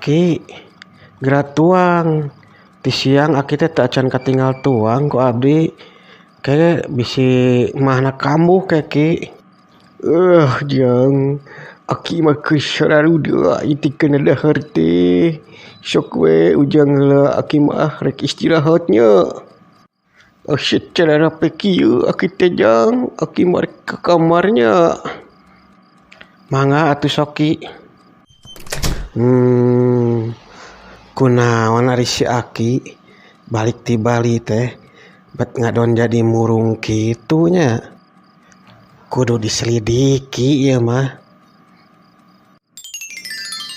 Aki, geura tuang. Ti siang aki teh teu acan katinggal tuang ku abdi. Ke bisi mahna kambuh ke ki. Jang, aki mah geus sararuda ieu teh kana dahar teh. Sok we ujang heula aki mah rek istirahat nya. Secara rapi kieu aki teh jang, aki mah rek ka kamarnya. Mangga atuh soki. Kunaon ari si aki balik ti Bali teh bet ngadon jadi murung kitu nya. Kudu diselidiki ieu mah.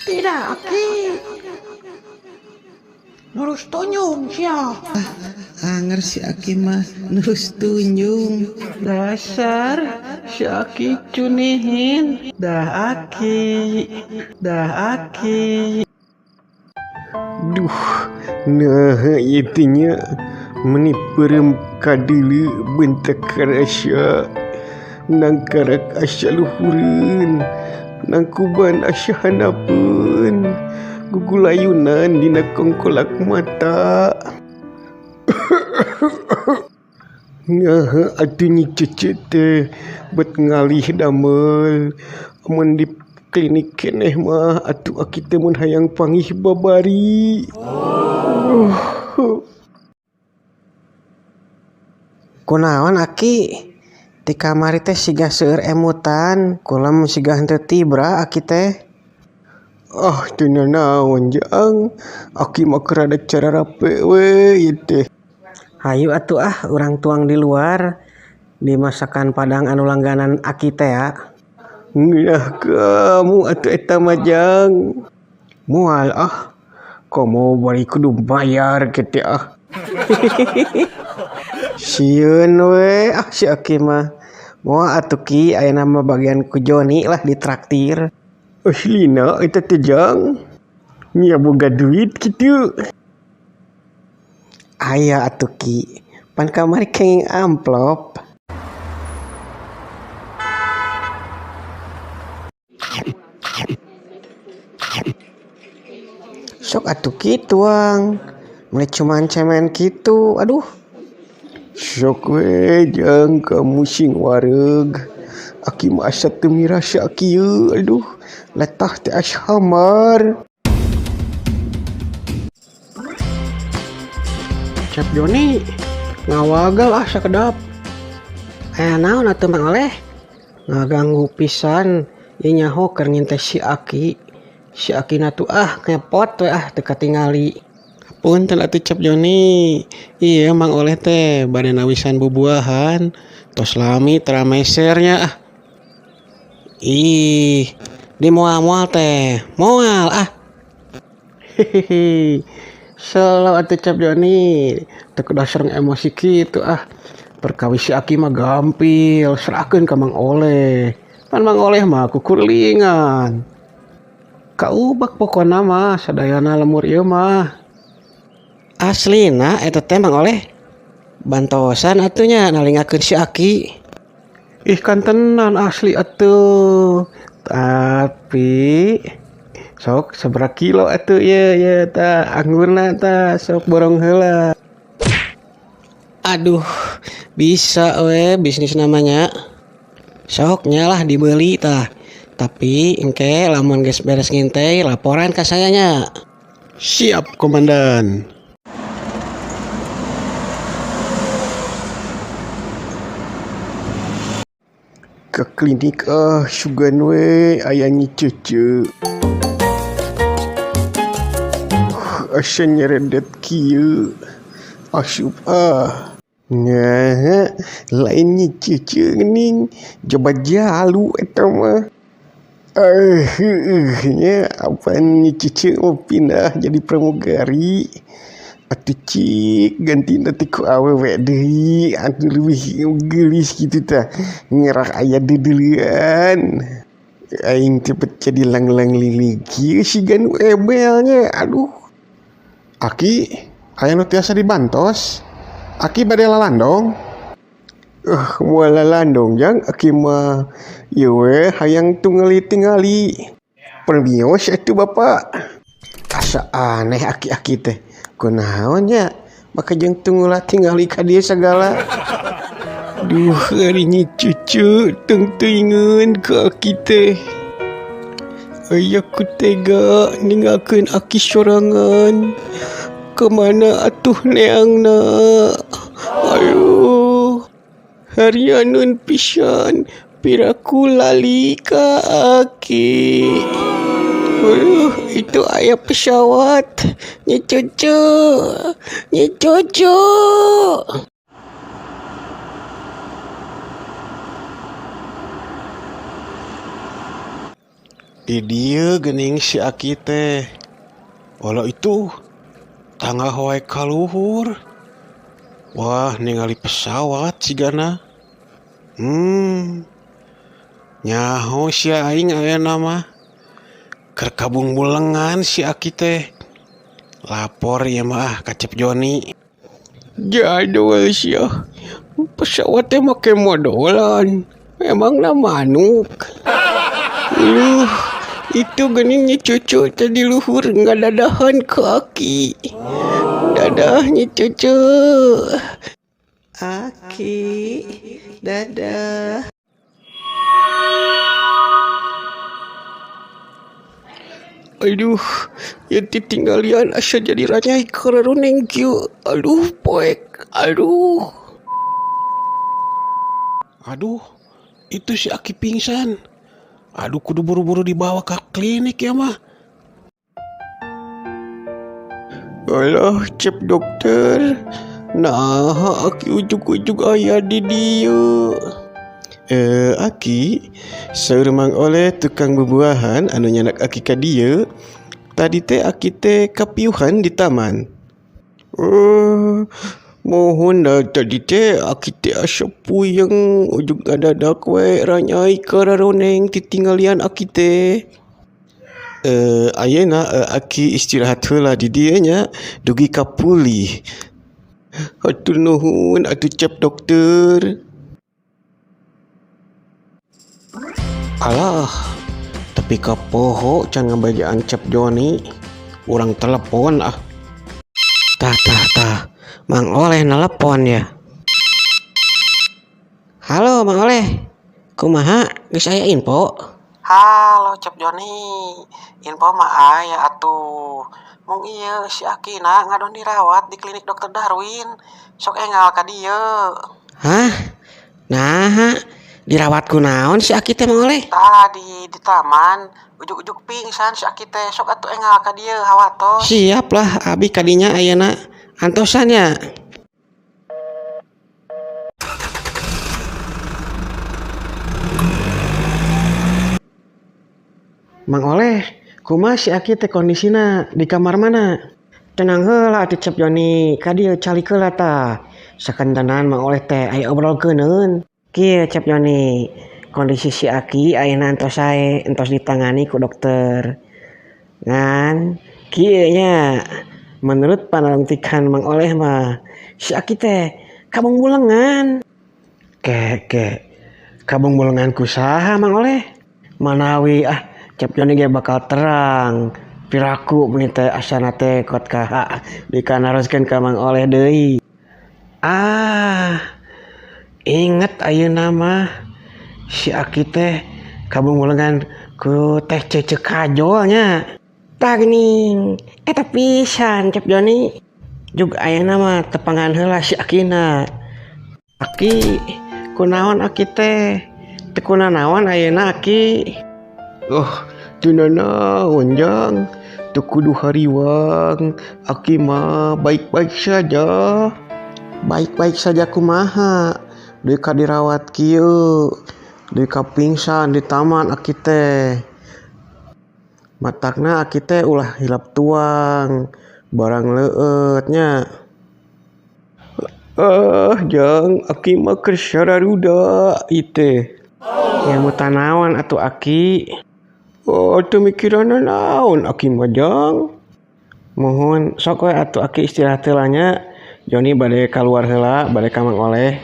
Tidak aki. Nurus tunjung sia. Anger si aki mah nurus tunjung. Dasar si aki cunihin. Dah aki, dah aki. Duh, nah ieu teh nya meuni peureum kadeuleu bentak karasa. Nangkarak asa luhureun, nangkuban asa handapeun. Gugulayunan dina kongkolak mata. Nah, atuh nyi cece teh bet ngalih damel. Mun di klinik keneh mah atuh aki teh mun hayang panggih babari. Kunaon aki? Ti kamari teh siga seueur emutan, kulem siga henteu tibra aki teh. Ah, teu nanaon jang. Aki mah keur rada cararape we ieu teh. Hayu atuh ah urang tuang di luar di masakan Padang anu langganan aki teh ya. Ngeunah kamu atuh eta mah jang. Moal ah. Komo bari kudu bayar ke teh ah. Sieun we ah si aki mah. Moal atuh ki ayeuna mah bagian ku Joni lah ditraktir. Aslina eta teh jang. Nya boga duit kitu. Aya atuh ki. Pan kamari kenging amplop. Sok atuh ki tuang. Meni cuman cemen kitu. Aduh. Sok we jang kamu sing wareg. Aki mah asa teu mirasa kieu. Aduh, letah teh ashamar. Cep Joni ngawagal ah sakedap. Aya naon atuh Mang Oleh? Ngaganggu pisan ieu nyaho keur nginte si Aki. Si Aki na tuh ah ngepot we ah teu katingali. Punten atuh Cep Joni. Iya Mang Oleh teh bade nawisan bubuahan. Tos lami tara mesernya ah. Ih, di moal-moal teh. Moal ah. Hehehe. Selalu atuh Cep Joni. Teu kudu sareng emosi kitu ah. Perkawis si Aki mah gampil, serahkeun ka Mang Oleh. Pan Mang Oleh mah kukurlingan. Kaubak pokona mah sadayana lemur ieu mah. Aslina eta teh Mang Oleh. Bantosan atuh nya nalingakeun si Aki. Ih kan tenan asli atuh. Tapi sok sabaraha kilo atuh ieu ieu tah anggurna tah sok borong heula. Aduh, bisa we bisnis namanya. Sok nya lah dibeli tah. Tapi engke lamun geus beres ngintei laporan ka saya nya. Siap komandan. Ke klinik ah sugan we aya nyi cece. Asa nyeredet kieu. Asup ah. Nah, lain nyi cece geuning coba jalu eta mah. Nya apaan nyi cece mau pindah jadi pramugari. Atuh cik gantina teh ku awewe deui anu leuwih geulis kitu tah. Ngerah aya deudeuleun. Aing teh bet jadi lang-lang lilig kieu siga nu ebelnya. Aduh. Aki, aya nu tiasa dibantos? Aki bade lalandong? Moal lalandong jang aki mah. Ieu we hayang tungali tingali. Permios atuh bapak. Asa aneh aki-aki teh. Kunaon nya? Make jeung tungula tingali ka dieu sagala. Duh, ari nyi cucu teuing-teuingeun ka aki teh. Aya ku tega ninggalkeun aki sorangan. Kamana atuh neangna? Aduh, harianeun pisan piraku lali ka aki. Aduh, itu aya pesawat. Nyi cucu, nyi cucu. Di dieu geuning si aki teh. Walau itu tangga wae kaluhur. Wah, ningali pesawat sigana. Nyaho sia aing ayeuna mah. Keur kabungbulengan si aki teh. Lapor ieu mah ah ka Cep Joni. Jadul sia. Pesawat teh make modolan. Emangna manuk. Itu geuning nyi cucu teh di luhur ngadadahan ke aki. Dadah nyi cucu. Aki, dadah. Aduh, ieu teh tinggalian asa jadi ranyai kararuneng kieu. Aduh, poek. Aduh. Aduh, itu si aki pingsan. Aduh, kudu buru-buru dibawa ke klinik ya mah. Alah, cep dokter. Nah, aki ujug-ujug aya di dieu. Aki, saur Mang Oleh tukang bubuahan anu nyanak aki ka dieu. Tadi teh aki teh kapiuhan di taman. Mohon dah tadi teh aki teh asa puyeng ujug ngadadak we ranyai kararoneng titinggalian aki teh. Ayeuna aki istirahat heula di dieu nya dugi ka pulih. Hatur nuhun atuh cep dokter. Alah, tapi kapoho can ngabajaan Cep Joni. Urang telepon ah. Tah tah tah, Mang Oleh nelepon ya. Halo Mang Oleh, kumaha geus aya info? Halo Cep Joni, info mah aya atuh. Mung ieu si Akina ngadon dirawat di klinik Dokter Darwin. Sok enggal ka dieu. Hah? Naha? Dirawat ku naon si Aki teh Mang Oleh? Tadi di taman ujug-ujug pingsan si Aki teh, sok atuh enggal ka dieu hawatos. Siap lah abi kadinya ayeuna antosan ya. Mang Oleh, kumaha si Aki teh kondisina di kamar mana? Tenang heula atuh Cep Joni, ka dieu calik heula tah. Sakantenan Mang Oleh teh aya obrolkeuneun. Kieu Cep Joni, kondisi si Aki ayeuna entos sae, entos ditangani ku dokter. Ngan kieu nya, menurut panalungtikan Mang Oleh mah si Aki teh kabungbulengan. Ke ke kabungbulengan ku saha Mang Oleh? Manawi ah Cep Joni ge bakal terang. Piraku meni teh asana teh kot ka dikanaroskeun ka Mang Oleh deui. Ah, inget ayeuna mah si Aki teh kabungbulengan ku teh Cece Kajol nya. Tah geuning, eta pisan Cep Joni. Jug ayeuna mah tepangan heula si Akina. Aki, kunaon Aki teh? Teu kunanaon ayeuna Aki? Oh, teu nanaon jang. Teu kudu hariwang. Aki mah baik-baik saja. Baik-baik saja kumaha? Deui ka dirawat kieu, deui ka pingsan di taman Aki teh. Matakna Aki teh ulah hilap tuang, barang leueut nya. Ah, jang, Aki mah keur sararuda ieu teh. Ya mutanaon atuh Aki. Oh, teu mikiran naon Aki mah jang. Mohon sok we atuh Aki istirahat heula nya. Joni bade kaluar heula, bade ka Mang Oleh.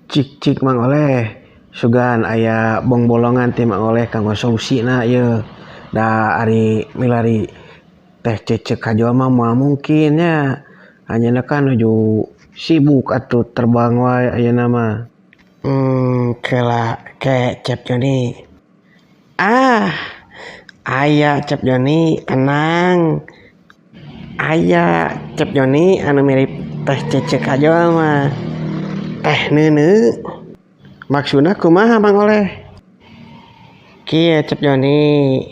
Cik cik Mang Oleh, sugan aya bongbolongan ti Mang Oleh kanggo solusina ieu. Da ari milari Teh Cece kajual mah moal mungkin nya. Anjeunna kan nuju sibuk atuh terbang wae ayeuna mah. Kela ke Cep Joni. Ah, aya Cep Joni tenang. Aya Cep Joni anu mirip Teh Cece kajual mah. Teh Neuneu. Maksudna kumaha Mang Oleh? Kieu Cep Joni,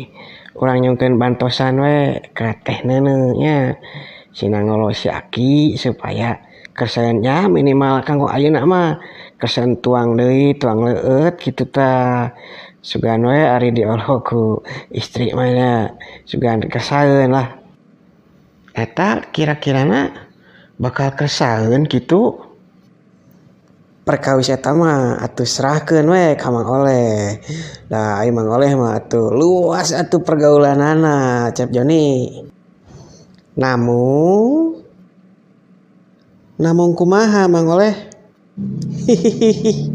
urang nyungkeun bantosan we ka Teh Neuneu nya. Sina ngolo si Aki supaya kersaeun nya minimal kanggo ayeuna mah kersaeun tuang deui, tuang leueut kitu tah. Sugan we ari diolo ku istri mah nya, sugan kersaeun lah. Eta kira-kirana bakal kersaeun kitu? Perkawis eta mah atuh serahkeun we ka Mang Oleh. Da ai Mang Oleh mah atuh luas atuh pergaulanana Cep Joni. Namung namung kumaha Mang Oleh? Hihihi.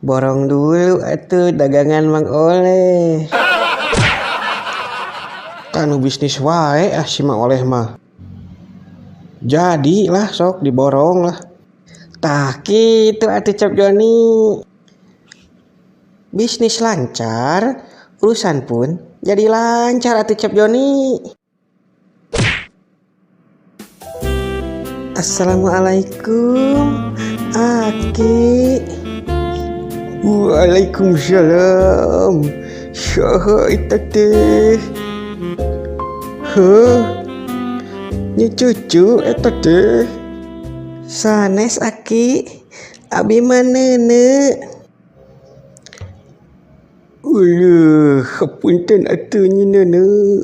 Borong dulu atuh dagangan Mang Oleh. Kanu bisnis wae ah si Mang Oleh mah. Jadilah sok diborong lah. Tah kitu atuh Cep Joni. Bisnis lancar, urusan pun jadi lancar atuh Cep Joni. Assalamualaikum Aki. Waalaikumsalam. Saha eta teh? Heuh. Nya cucu eta teh. Sanes Aki, abi mah Neuneu. Uleuh, hapunten atuh Nyi Neuneu.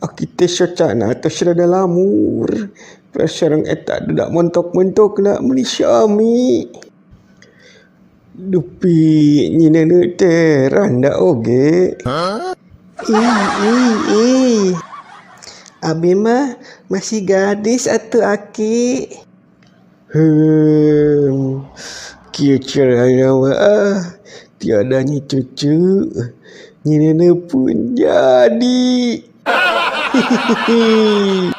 Aki teh socana tos rada lamur. Sareng eta dudak montok-montokna meuni sami. Dupi Nyi Neuneu teh randa oge. Ih, ih, ih. Abi mah masih gadis atuh Aki. Kieu carana mah ah, tiada Nyi cucu. Nyi Neuneu pun jadi. Hihihi.